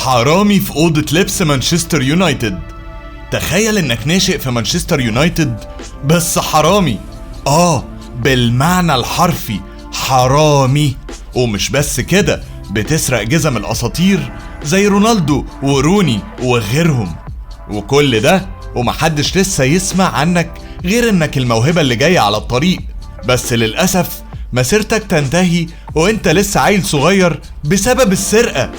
حرامي في أوضة لبس مانشستر يونايتد. تخيل انك ناشئ في مانشستر يونايتد بس حرامي، بالمعنى الحرفي حرامي. ومش بس كده، بتسرق جزم الأساطير زي رونالدو وروني وغيرهم، وكل ده ومحدش لسه يسمع عنك غير انك الموهبة اللي جاية على الطريق. بس للأسف مسيرتك تنتهي وانت لسه عيل صغير بسبب السرقة.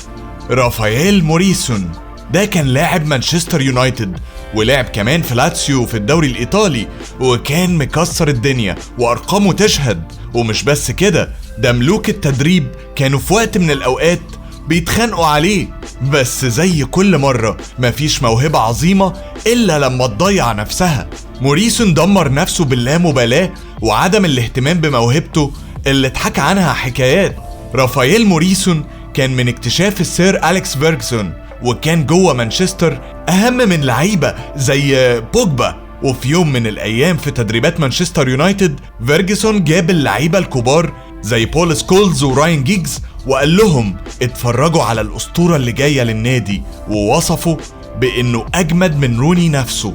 رافائيل موريسون ده كان لاعب مانشستر يونايتد، ولعب كمان في لاتسيو في الدوري الإيطالي، وكان مكسر الدنيا وأرقامه تشهد. ومش بس كده، ده ملوك التدريب كانوا في وقت من الأوقات بيتخانقوا عليه. بس زي كل مرة مفيش موهبة عظيمة إلا لما تضيع نفسها. موريسون دمر نفسه باللامبالاة وعدم الاهتمام بموهبته اللي اتحكى عنها حكايات. رافائيل موريسون كان من اكتشاف السير أليكس فيرجسون، وكان جوه مانشستر أهم من لعيبة زي بوجبا. وفي يوم من الأيام في تدريبات مانشستر يونايتد، فيرجسون جاب اللعيبة الكبار زي بول سكولز وراين جيجز وقال لهم اتفرجوا على الأسطورة اللي جاية للنادي، ووصفه بأنه أجمد من روني نفسه.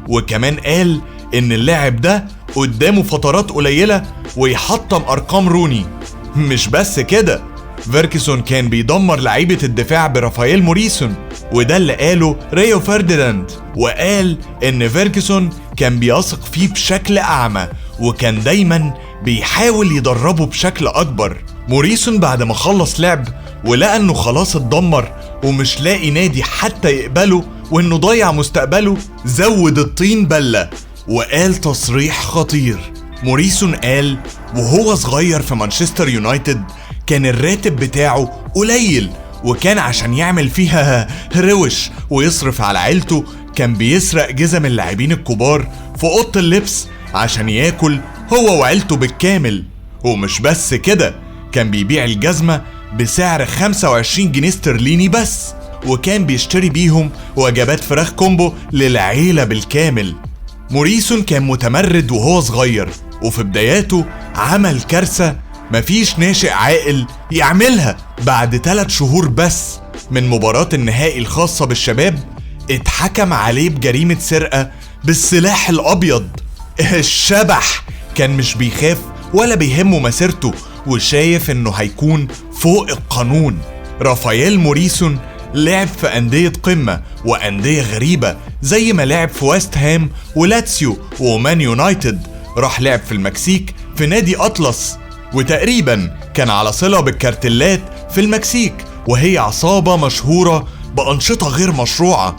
وكمان قال إن اللاعب ده قدامه فترات قليلة ويحطم أرقام روني. مش بس كده، فيرجسون كان بيدمر لعيبة الدفاع برافائيل موريسون، وده اللي قاله ريو فرديناند، وقال إن فيرجسون كان بيثق فيه بشكل أعمى وكان دايما بيحاول يدربه بشكل أكبر. موريسون بعد ما خلص لعب ولقى إنه خلاص اتدمر ومش لاقي نادي حتى يقبله وإنه ضيع مستقبله، زود الطين بلة وقال تصريح خطير. موريسون قال وهو صغير في مانشستر يونايتد كان الراتب بتاعه قليل، وكان عشان يعمل فيها روش ويصرف على عيلته كان بيسرق جزم اللاعبين الكبار في أوضة اللبس عشان ياكل هو وعيلته بالكامل. ومش بس كده، كان بيبيع الجزمة بسعر 25 جنيه استرليني بس، وكان بيشتري بيهم وجبات فراخ combo للعيلة بالكامل. موريسون كان متمرد وهو صغير، وفي بداياته عمل كارثة مفيش ناشئ عاقل يعملها. بعد 3 شهور بس من مباراة النهائي الخاصة بالشباب اتحكم عليه بجريمة سرقة بالسلاح الأبيض. الشبح كان مش بيخاف ولا بيهمه مسيرته، وشايف انه هيكون فوق القانون. رافائيل موريسون لعب في أندية قمة وأندية غريبة، زي ما لعب في ويست هام ولاتسيو ومان يونايتد. راح لعب في المكسيك في نادي أطلس، وتقريبا كان على صلة بالكارتلات في المكسيك، وهي عصابة مشهورة بأنشطة غير مشروعة.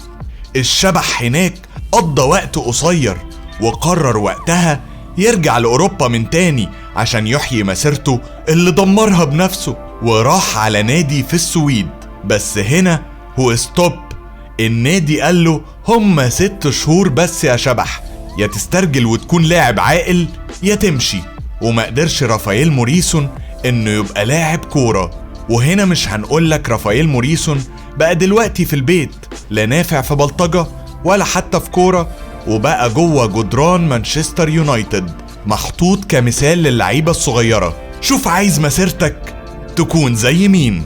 الشبح هناك قضى وقت قصير، وقرر وقتها يرجع لأوروبا من تاني عشان يحيي مسيرته اللي دمرها بنفسه، وراح على نادي في السويد. بس هنا هو stop، النادي قال له هما 6 شهور بس يا شبح، يا تسترجل وتكون لاعب عاقل يا تمشي. وما قدرش رافائيل موريسون انه يبقى لاعب كورة. وهنا مش هنقولك رافائيل موريسون بقى دلوقتي في البيت لا نافع في بلطجة ولا حتى في كورة، وبقى جوه جدران مانشستر يونايتد محطوط كمثال للعيبة الصغيرة. شوف عايز مسيرتك تكون زي مين.